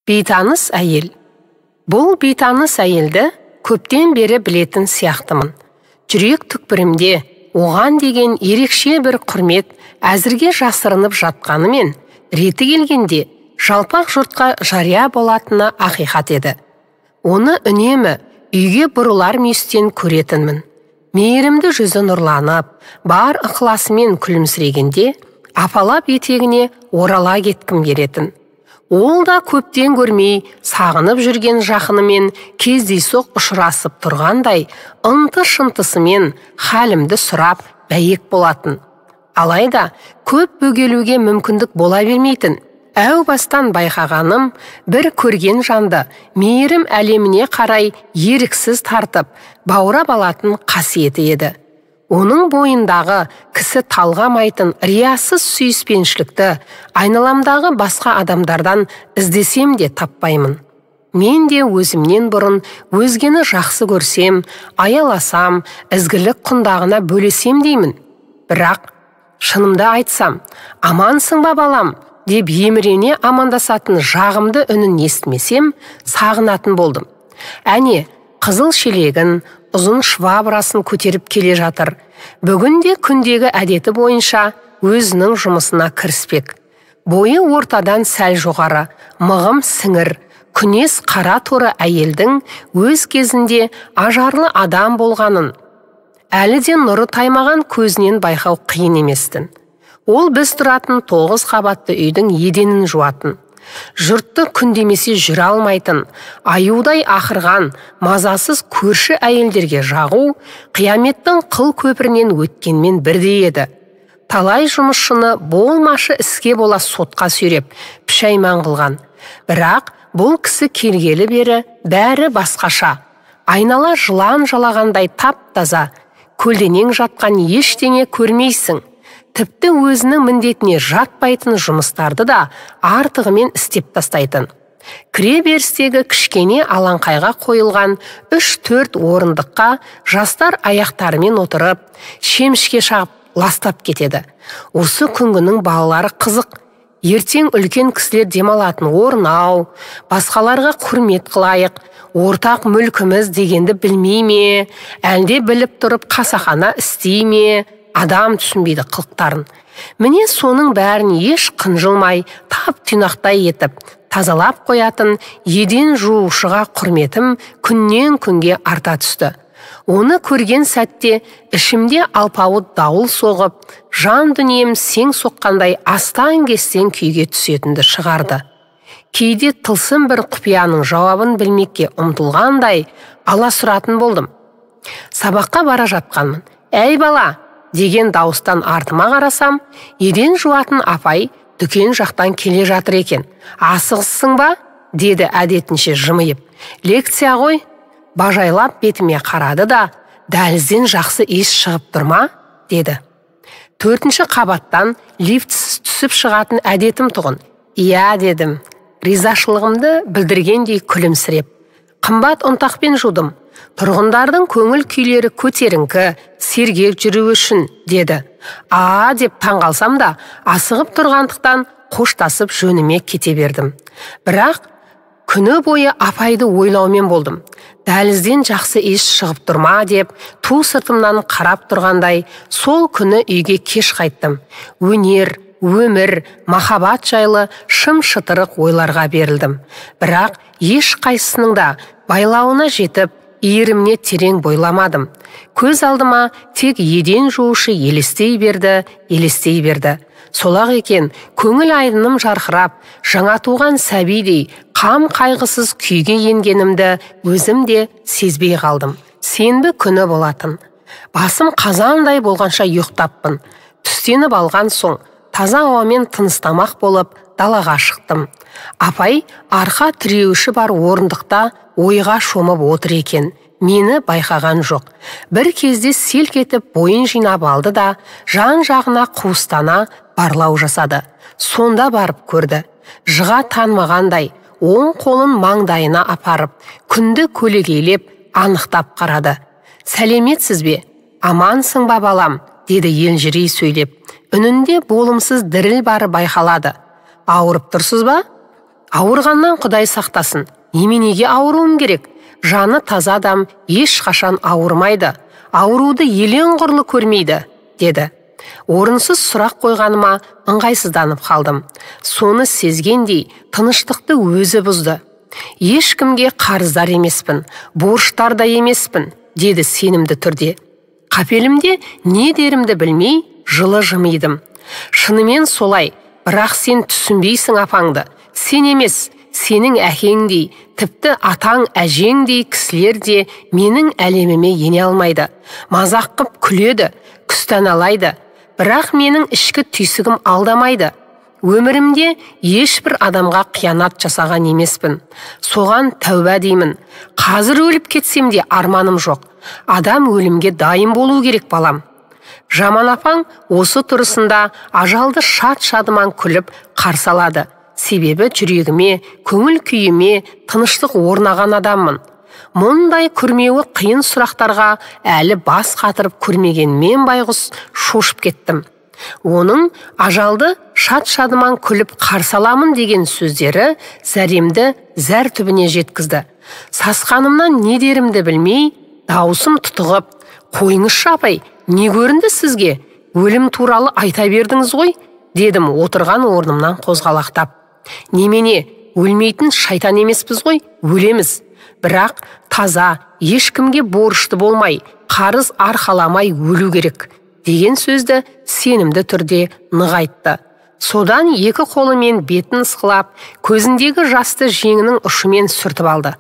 Бейтаныс әйел. Бұл бейтаныс әйелді көптен бері білетін сияқтымын. Жүрек түкпірімде оған деген ерекше бір құрмет әзірге жасырынып жатқанымен, реті келгенде жалпақ жұртқа жария болатыны ақиқат еді. Оны үнемі үйге бұрылар мүйістен көретінмін. Мейірімді жүзі нұрланып, бар ықыласымен күлімсірегенде, апалап етегіне орала кеткім келетін. Ол да көптен көрмей, сағынып жүрген жақынымен кездейсоқ ұшырасып тұрғандай, ынты-шынтысымен халімді сұрап бәйек болатын. Алайда көп бөгелуге мүмкіндік бола бермейтін. Әу бастан байқағаным, бір көрген жанды мейірім әлеміне қарай еріксіз тартып, баурап алатын қасиеті еді. Оның бойындағы кісі талғамайтын риясыз сүйіспеншілікті айналамдағы басқа адамдардан іздесем де таппаймын. Мен де өзімнен бұрын өзгені жақсы көрсем, аяласам, ізгілік құндағына бөлесем деймін. Бірақ шынымды айтсам, амансың ба балам деп емірене амандасатын жағымды үнін естімесем, сағынатын болдым. Әне, қызыл шелегін, ұзын швабрасын көтеріп келе жатыр. Бүгін де күндегі әдеті бойынша өзінің жұмысына кіріспек. Бойы ортадан сәл жоғары, мығым сіңір, күнес қара торы әйелдің өз кезінде ажарлы адам болғанын, әлі де нұры таймаған көзінен байқау қиын еместін. Ол біз тұратын 9 қабатты үйдің еденін жуатын. Жұртты күндемесе жүре алмайтын, аюдай ақырған, мазасыз көрші әйелдерге жағу, қияметтің қыл көпірінен өткенмен бірдей еді. Талай жұмысшыны болмашы іске бола сотқа сүйреп, пішайман қылған. Бірақ бұл кісі келгелі бері бәрі басқаша. Айнала жылан жалағандай тап-таза, көлденең жатқан ештеңе көрмейсің. Тіпті өзінің міндетіне жатпайтын жұмыстарды да артығымен істеп тастайтын. Кіре берістегі кішкене алаңқайға қойылған 3-4 орындыққа жастар аяқтарымен отырып, шемішке шағып ластап кетеді. Осы күнгінің балалары қызық. Ертең үлкен кісілер демалатын орын ау, басқаларға құрмет қылайық, ортақ мүлкіміз дегенді білмей ме, әлде біліп тұрып қасақана істей ме, адам түсінбейді қылықтарын. Міне соның бәрін еш қынжылмай, тап тұйнақтай етіп, тазалап қоятын еден жуушыға құрметім күннен күнге арта түсті. Оны көрген сәтте ішімде алпауыт дауыл соғып, жан дүнием сең соққандай астан-кестен күйге түсетінді шығарды. Кейде тылсым бір құпияның жауабын білмекке ұмтылғандай аласұратын болдым. Сабаққа бара жатқанмын. «Әй бала!» деген дауыстан артыма қарасам, еден жуатын апай дүкен жақтан келе жатыр екен. «Асығыссың ба?» деді әдетінше жымиып. «Лекция ғой!» Бажайлап бетіме қарады да, «Дәлізден жақсы иіс шығып тұр ма?» деді. 4-ші қабаттан лифтсіз түсіп шығатын әдетім тұғын. «Иә» дедім, ризашылығымды білдіргендей күлімсіреп. Қымбат ұнтақпен жудым. Тұрғындардың көңіл күйлері көтеріңкі, сергек жүруі үшін, деді. А деп таңғалсам да, асығып тұрғандықтан қоштасып жөніме кете бердім. Бірақ күні бойы апайды ойлаумен болдым. Дәлізден жақсы иіс шығып тұр ма деп, ту сыртымнан қарап тұрғандай, сол күні үйге кеш қайттым. Өнер, өмір, махаббат жайлы шым-шытырық ойларға берілдім. Бірақ еш қайсысының да байлауына жетіп, иіріміне терең бойламадым. Көз алдыма тек еден жуушы елестей берді, елестей берді. Солақ екен, көңіл айдыным жарқырап, жаңа туған сәбидей қам қайғысыз күйге енгенімді өзім де сезбей қалдым. Сенбі күні болатын. Басым қазандай болғанша ұйықтаппын. Түстеніп алған соң, таза ауамен тыныстамақ болып далаға шықтым. Апай арқа тіреуіші бар орындықта ойға шомып отыр екен. Мені байқаған жоқ. Бір кезде селк етіп бойын жинап алды да, жан-жағына қуыстана барлау жасады. Сонда барып көрді. Жыға танымағандай, оң қолын маңдайына апарып, күнді көлегейлеп, анықтап қарады. «Сәлеметсіз бе? Амансың ба, балам?» деді елжірей сөйлеп. Үнінде болымсыз діріл бары байқалады. «Ауырып тұрсыз ба?» Ауырғаннан Құдай сақтасын, неменеге ауыруым керек? Жаны таза адам ешқашан ауырмайды, ауруды елең құрлы көрмейді, деді. Орынсыз сұрақ қойғаныма ыңғайсызданып қалдым. Соны сезгендей тыныштықты өзі бұзды. Ешкімге қарыздар емеспін, борыштар да емеспін, деді сенімді түрде. Қапелімде не дерімді білмей, жылы жымидым. Шынымен солай, бірақ сен түсінбейсің апаңды. Сен емес, сенің әкеңдей, тіпті атаң әжеңдей кісілер де менің әлеміме ене алмайды. Мазақ қып күледі, күстаналайды. Бірақ менің ішкі түйсігім алдамайды. Өмірімде ешбір адамға қиянат жасаған емеспін. Соған тәуба деймін. Қазір өліп кетсем де арманым жоқ. Адам өлімге дайын болу керек, балам. Жаман апаң осы тұрысында ажалды шат-шадыман күліп қарсы алады. Себебі жүрегіме, көңіл күйіме тыныштық орнаған адаммын. Мұндай күрмеуі қиын сұрақтарға әлі бас қатырып көрмеген мен байғұс шошып кеттім. Оның ажалды шат-шадыман күліп қарсы аламын деген сөздері зәремді зәр түбіне жеткізді. Сасқанымнан не дерімді білмей, дауысым тұтығып, «Қойыңызшы, апай, не көрінді сізге? Өлім туралы айта бердіңіз ғой», дедім отырған орнымнан қозғалақтап. Немене, өлмейтін шайтан емеспіз ғой, өлеміз. Бірақ таза, ешкімге борышты болмай, қарыз арқаламай өлу керек, деген сөзді сенімді түрде нығайтты. Содан екі қолымен бетін ысқылап, көзіндегі жасты жеңінің ұшымен сүртіп алды.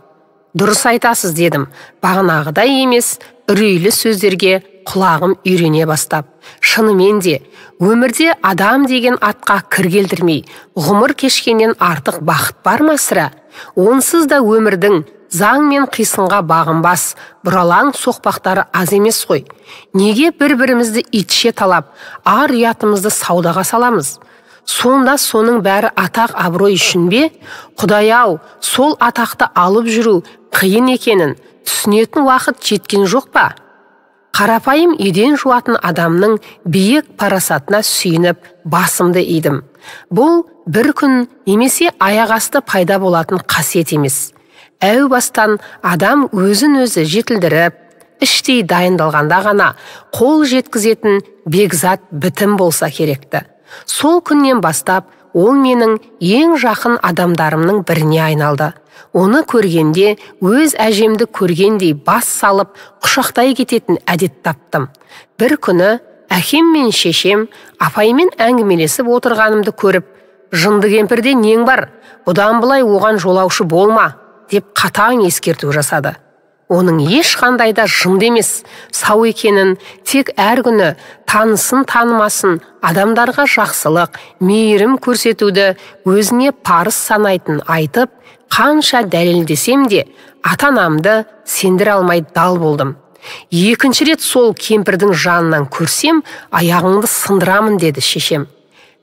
Дұрыс айтасыз, дедім, бағанағыдай емес, үрейлі сөздерге құлағым үйрене бастап. Шынымен де, өмірде адам деген атқа кір келтірмей, ғұмыр кешкеннен артық бақыт бар ма сірә? Онсыз да өмірдің заң мен қисынға бағынбас, бұралаң соқпақтары аз емес қой. Неге бір-бірімізді итше талап, ар ұятымызды саудаға саламыз? Сонда соның бәрі атақ абырой үшін бе? Құдай-ау, сол атақты алып жүру қиын екенін түсінетін уақыт жеткен жоқ па? Қарапайым еден жуатын адамның биік парасатына сүйініп, басымды идім. Бұл бір күн немесе аяқ асты пайда болатын қасиет емес. Әу бастан адам өзін өзі жетілдіріп, іштей дайындалғанда ғана қол жеткізетін бекзат бітім болса керекті. Сол күннен бастап ол менің ең жақын адамдарымның біріне айналды. Оны көргенде өз әжемді көргендей бас салып, құшақтай кететін әдет таптым. Бір күні әкем мен шешем апаймен әңгімелесіп отырғанымды көріп, «Жынды кемпірде нең бар? Бұдан былай оған жолаушы болма», деп қатаң ескерту жасады. Оның ешқандай да жынды емес, сау екенін, тек әр күні танысын танымасын адамдарға жақсылық, мейірім көрсетуді өзіне парыз санайтын айтып, қанша дәлелдесем де ата-анамды сендіре алмай дал болдым. Екінші рет сол кемпірдің жанынан көрсем, аяғыңды сындырамын, деді шешем.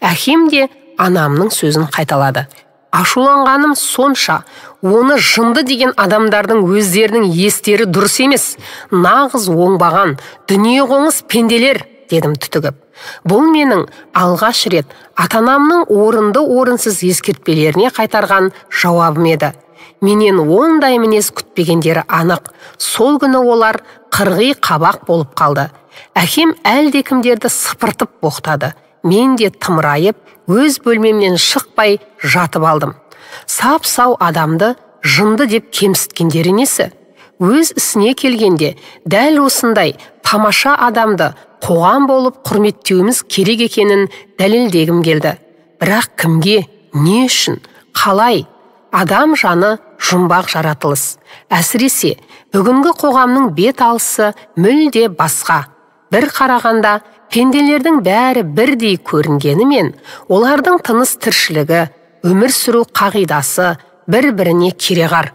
Әкем де анамның сөзін қайталады. Ашуланғаным сонша, оны жынды деген адамдардың өздерінің естері дұрыс емес, нағыз оңбаған, дүние қоңыз пенделер, дедім түтігіп. Бұл менің алғаш рет ата-анамның орынды орынсыз ескертпелеріне қайтарған жауабым еді. Менен ондай мінез күтпегендері анық. Сол күні олар қырғи қабақ болып қалды. Әкем әлдекімдерді сыпыртып боқтады. Мен де тымырайып, өз бөлмемнен шықпай жатып алдым. Сап-сау адамды жынды деп кемсіткендері несі? Өз ісіне келгенде дәл осындай тамаша адамды қоғам болып құрметтеуіміз керек екенін дәлелдегім келді. Бірақ кімге, не үшін, қалай? Адам жаны жұмбақ жаратылыс. Әсіресе, бүгінгі қоғамның бет алысы мүлде басқа. Бір қарағанда, пенделердің бәрі бірдей көрінгенімен, олардың тыныс тіршілігі, өмір сүру қағидасы бір-біріне кереғар.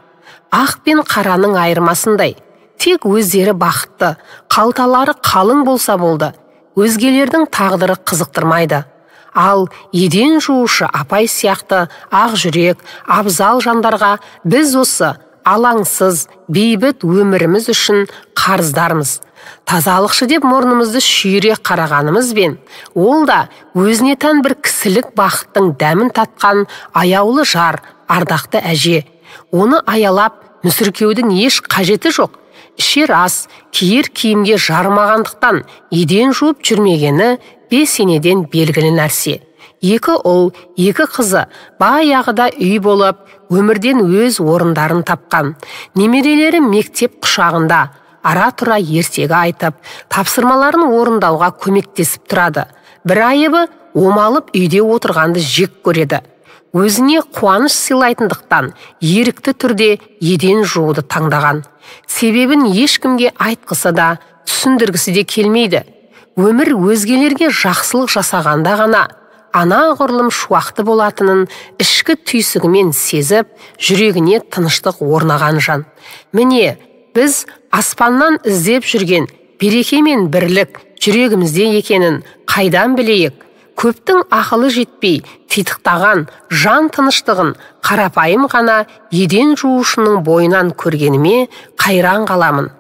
Ақ пен қараның айырмасындай. Тек өздері бақытты, қалталары қалың болса болды, өзгелердің тағдыры қызықтырмайды. Ал еден жуушы апай сияқты ақ жүрек, абзал жандарға біз осы алаңсыз, бейбіт өміріміз үшін қарыздармыз. Тазалықшы деп мұрнымызды шүйіре қарағанымызбен, ол да өзіне тән бір кісілік бақыттың дәмін татқан аяулы жар, ардақты әже. Оны аялап, мүсіркеудің еш қажеті жоқ. Ішер ас, киер киімге жарымағандықтан еден жуып жүрмегені бесенеден белгілі нәрсе. 2 ұл, 2 қызы баяғыда үй болып, өмірден өз орындарын тапқан. Немерелері мектеп құшағында ара-тұра ертегі айтып, тапсырмаларын орындауға көмектесіп тұрады. Бір айыбы омалып үйде отырғанды жек көреді. Өзіне қуаныш сыйлайтындықтан ерікті түрде еден жууды таңдаған. Себебін ешкімге айтқысы да, түсіндіргісі де келмейді. Өмір өзгелерге жақсылық жасағанда ғана анағұрлым шуақты болатынын ішкі түйсігімен сезіп, жүрегіне тыныштық орнаған жан. Міне, біз аспаннан іздеп жүрген береке мен бірлік жүрегімізде екенін қайдан білейік? Көптің ақылы жетпей, титықтаған жан тыныштығын қарапайым ғана еден жуушының бойынан көргеніме қайран қаламын.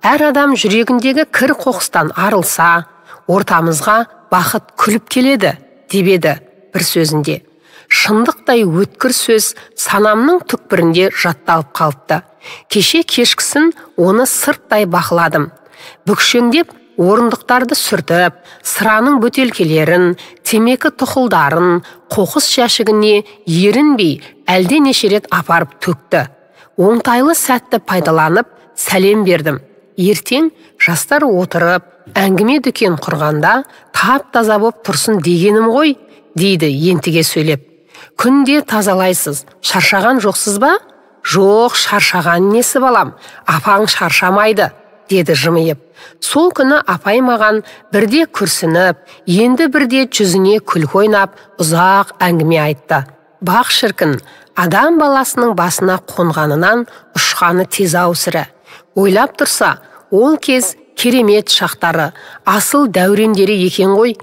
Әр адам жүрегіндегі кір қоқыстан арылса, ортамызға бақыт күліп келеді, деп еді бір сөзінде. Шындықтай өткір сөз санамның түкпірінде жатталып қалыпты. Кеше кешкісін оны сырттай бақыладым. Бүкшеңдеп орындықтарды сүртіп, сыраның бөтелкелерін, темекі тұқылдарын қоқыс жәшігіне ерінбей әлденеше рет апарып төкті. Оңтайлы сәтті пайдаланып сәлем бердім. Ертең жастар отырып, әңгіме дүкен құрғанда тап-таза боп тұрсын дегенім ғой, дейді ентіге сөйлеп. Күнде тазалайсыз, шаршаған жоқсыз ба? Жоқ, шаршаған несі балам, апаң шаршамайды, деді жымиып. Сол күні апай маған бірде күрсініп, енді бірде жүзіне күлкі ойнап, ұзақ әңгіме айтты. Бақ шіркін, адам баласының басына қонғанынан ұшқаны тез ау сірә. Ойлап тұрса, ол кез керемет шақтары, асыл дәурендері екен ғой,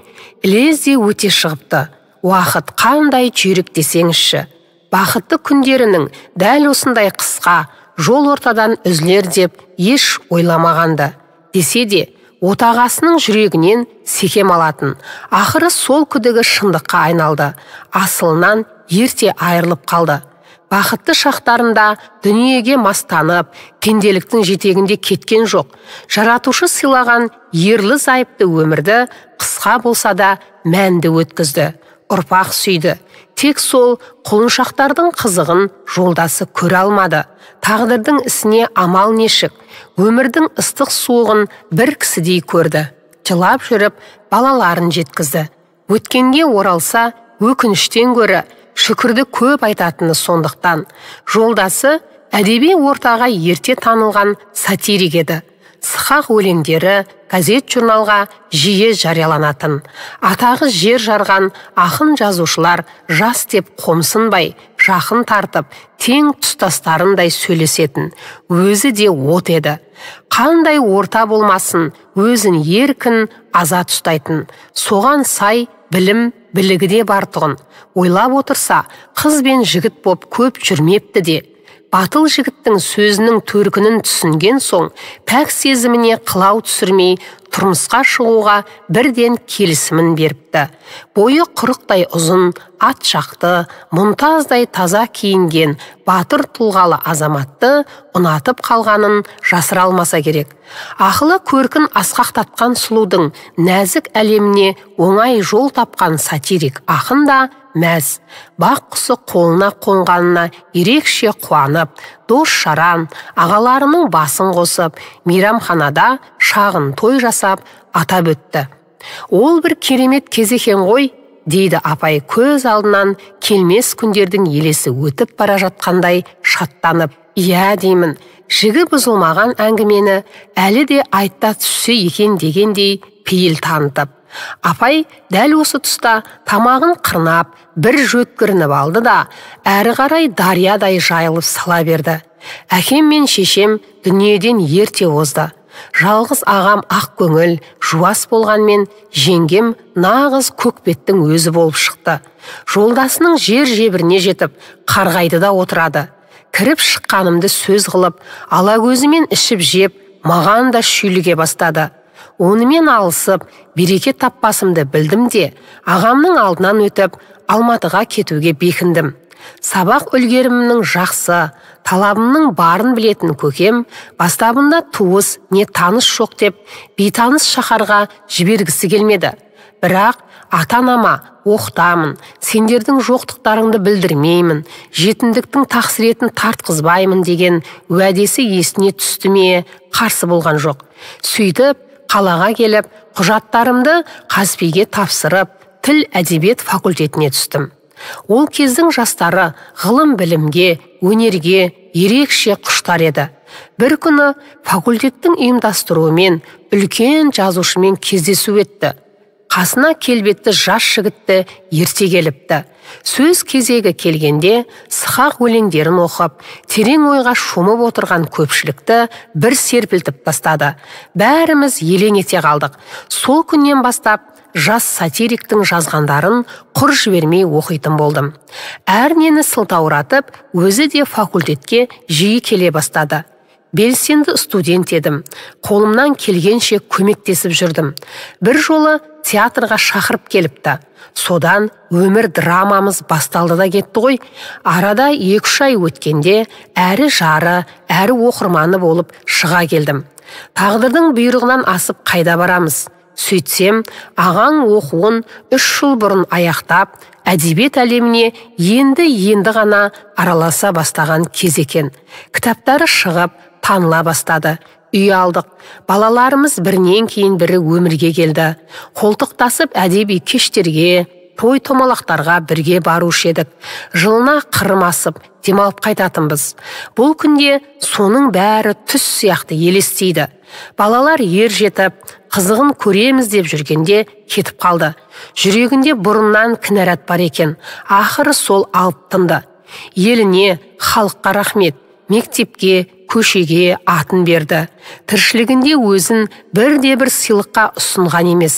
ілезде өте шығыпты. Уақыт қандай жүйрік десеңізші. Бақытты күндерінің дәл осындай қысқа, жол ортадан үзілер деп еш ойламағанды. Десе де, отағасының жүрегінен секем алатын. Ақыры сол күдігі шындыққа айналды. Асылынан ерте айырылып қалды. Бақытты шақтарында дүниеге мастанып, пенделіктің жетегінде кеткен жоқ. Жаратушы сыйлаған ерлі зайыпты өмірді қысқа болса да мәнді өткізді. Ұрпақ сүйді. Тек сол құлыншақтардың қызығын жолдасы көре алмады. Тағдырдың ісіне амал нешік, өмірдің ыстық суығын бір кісідей көрді. Жылап жүріп балаларын жеткізді. Өткенге оралса, өкініштен гөрі шүкірді көп айтатыны сондықтан. Жолдасы әдеби ортаға ерте танылған сатирик еді. Сықақ өлеңдері газет журналға жиі жарияланатын. Атағы жер жарған ақын жазушылар жас деп қомсынбай, жақын тартып, тең тұстастарындай сөйлесетін. Өзі де от еді. Қандай орта болмасын, өзін еркін, азат ұстайтын. Соған сай білім, білігі де бар тұғын. Ойлап отырса, қыз бен жігіт боп көп жүрмепті де. Батыл жігіттің сөзінің төркінін түсінген соң, пәк сезіміне қылау түсірмей, тұрмысқа шығуға бірден келісімін беріпті. Бойы құрықтай ұзын, ат жақты, мұнтаздай таза киінген батыр тұлғалы азаматты ұнатып қалғанын жасыра алмаса керек. Ақылы көркін асқақтатқан сұлудың нәзік әлеміне оңай жол тапқан сатирик ақын да мәз. Бақ құсы қолына қонғанына ерекше қуанып, дос жаран, ағаларының басын қосып, мейрамханада шағын той жасап атап өтті. Ол бір керемет кез екен ғой, дейді апай көз алдынан келмес күндердің елесі өтіп бара жатқандай шаттанып. Иә деймін, жігі бұзылмаған әңгімені әлі де айтта түссе екен дегендей пейіл танытып. Апай дәл осы тұста тамағын қырнап, бір жөткірініп алды да, әрі қарай дариядай жайылып сала берді. Әкем мен шешем дүниеден ерте озды. Жалғыз ағам ақ көңіл, жуас болғанмен жеңгем нағыз көкбеттің өзі болып шықты. Жолдасының жер жебіріне жетіп, қарғайды да отырады. Кіріп шыққанымды сөз қылып, ала көзімен ішіп жеп, маған да шүйліге бастады. Онымен алысып, береке таппасымды білдім де, ағамның алдынан өтіп, Алматыға кетуге бекіндім. Сабақ үлгерімімнің жақсы, талабымның барын білетін көкем бастабында туыс не таныс жоқ деп бейтаныс шаһарға жібергісі келмеді. Бірақ ата-анама оқытамын, сендердің жоқтықтарыңды білдірмеймін, жетімдіктің тақсіретін тартқызбаймын деген уәдесі есіне түсті ме, қарсы болған жоқ. Сөйтіп қалаға келіп, құжаттарымды ҚазПИ-ге тапсырып, тіл әдебиет факультетіне түстім. Ол кездің жастары ғылым білімге, өнерге ерекше құштар еді. Бір күні факультеттің ұйымдастыруымен үлкен жазушымен кездесу өтті. Қасына келбетті жас жігітті ерте келіпті. Сөз кезегі келгенде сықақ өлеңдерін оқып, терең ойға шомып отырған көпшілікті бір серпілтіп тастады. Бәріміз елең ете қалдық. Сол күннен бастап жас сатириктің жазғандарын құр жібермей оқитын болдым. Әрнені сылтауратып, өзі де факультетке жиі келе бастады. Белсенді студент едім. Қолымнан келгенше көмектесіп жүрдім. Бір жолы театрға шақырып келіпті. Содан өмір драмамыз басталды да кетті ғой. Арада 2-3 ай өткенде әрі жары, әрі оқырманы болып шыға келдім. Тағдырдың бұйрығынан асып қайда барамыз? Сөйтсем, ағаң оқуын 3 жыл бұрын аяқтап, әдебиет әлеміне енді-енді ғана араласа бастаған кез екен. Кітаптары шығып, таныла бастады. Үй алдық. Балаларымыз бірінен кейін бірі өмірге келді. Қолтықтасып әдеби кештерге, той томалақтарға бірге барушы едік. Жылына Қырым асып, демалып қайтатынбыз. Бұл күнде соның бәрі түс сияқты елестейді. Балалар ер жетіп, қызығын көреміз деп жүргенде кетіп қалды. Жүрегінде бұрыннан кінәрат бар екен. Ақыры сол алып тынды. Еліне, халыққа рахмет, мектепке, көшеге атын берді. Тіршілігінде өзін бірде-бір сыйлыққа ұсынған емес.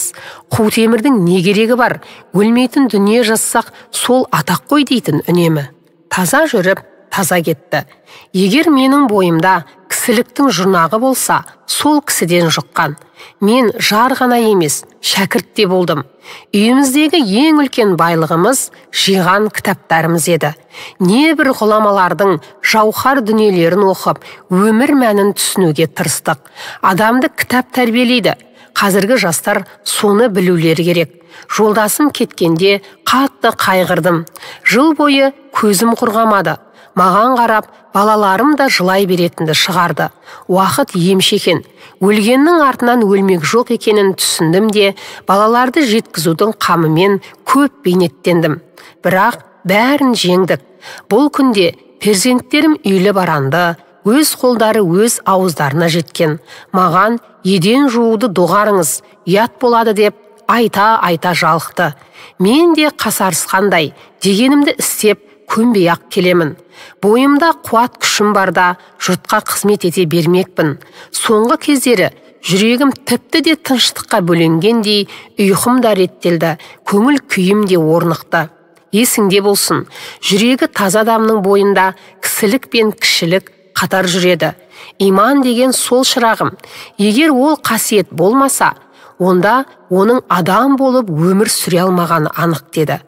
Қу темірдің не керегі бар? Өлмейтін дүние жазсақ, сол атақ қой дейтін үнемі. Таза жүріп, таза кетті. Егер менің бойымда кісіліктің жұрнағы болса, сол кісіден жұққан. Мен жар ғана емес, шәкірт те болдым. Үйіміздегі ең үлкен байлығымыз жиған кітаптарымыз еді. Не бір ғұламалардың жауһар дүниелерін оқып, өмір мәнін түсінуге тырыстық. Адамды кітап тәрбиелейді. Қазіргі жастар соны білулері керек. Жолдасым кеткенде қатты қайғырдым. Жыл бойы көзім құрғамады. Маған қарап, балаларым да жылай беретінді шығарды. Уақыт емші екен. Өлгеннің артынан өлмек жоқ екенін түсіндім де, балаларды жеткізудің қамымен көп бейнеттендім. Бірақ бәрін жеңдік. Бұл күнде перзенттерім үйлі баранды, өз қолдары өз ауыздарына жеткен. Маған еден жууды доғарыңыз, ұят болады деп айта-айта жалықты. Мен де қасарысқандай, дегенімді істеп, көнбей-ақ келемін. Бойымда қуат күшім барда жұртқа қызмет ете бермекпін. Соңғы кездері жүрегім тіпті де тыныштыққа бөленгендей, ұйқым да реттелді, көңіл күйім де орнықты. Есіңде болсын, жүрегі таза адамның бойында кісілік пен кішілік қатар жүреді. Иман деген сол шырағым. Егер ол қасиет болмаса, онда оның адам болып өмір сүре алмағаны анық деді.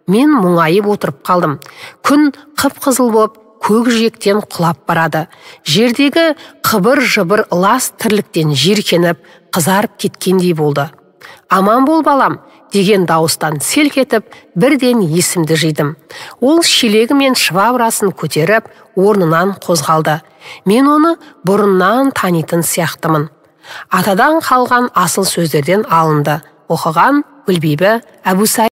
Мен мұңайып отырып қалдым. Күн қып-қызыл боп, көк жиектен құлап барады. Жердегі қыбыр-жыбыр ылас тірліктен жиіркеніп, қызарып кеткендей болды. Аман бол балам, деген дауыстан селк етіп, бірден есімді жидым. Ол шелегі мен швабрасын көтеріп, орнынан қозғалды. Мен оны бұрыннан танитын сияқтымын. Атадан қалған асыл сөздерден алынды. Оқыған Гүлбибі Әбусай.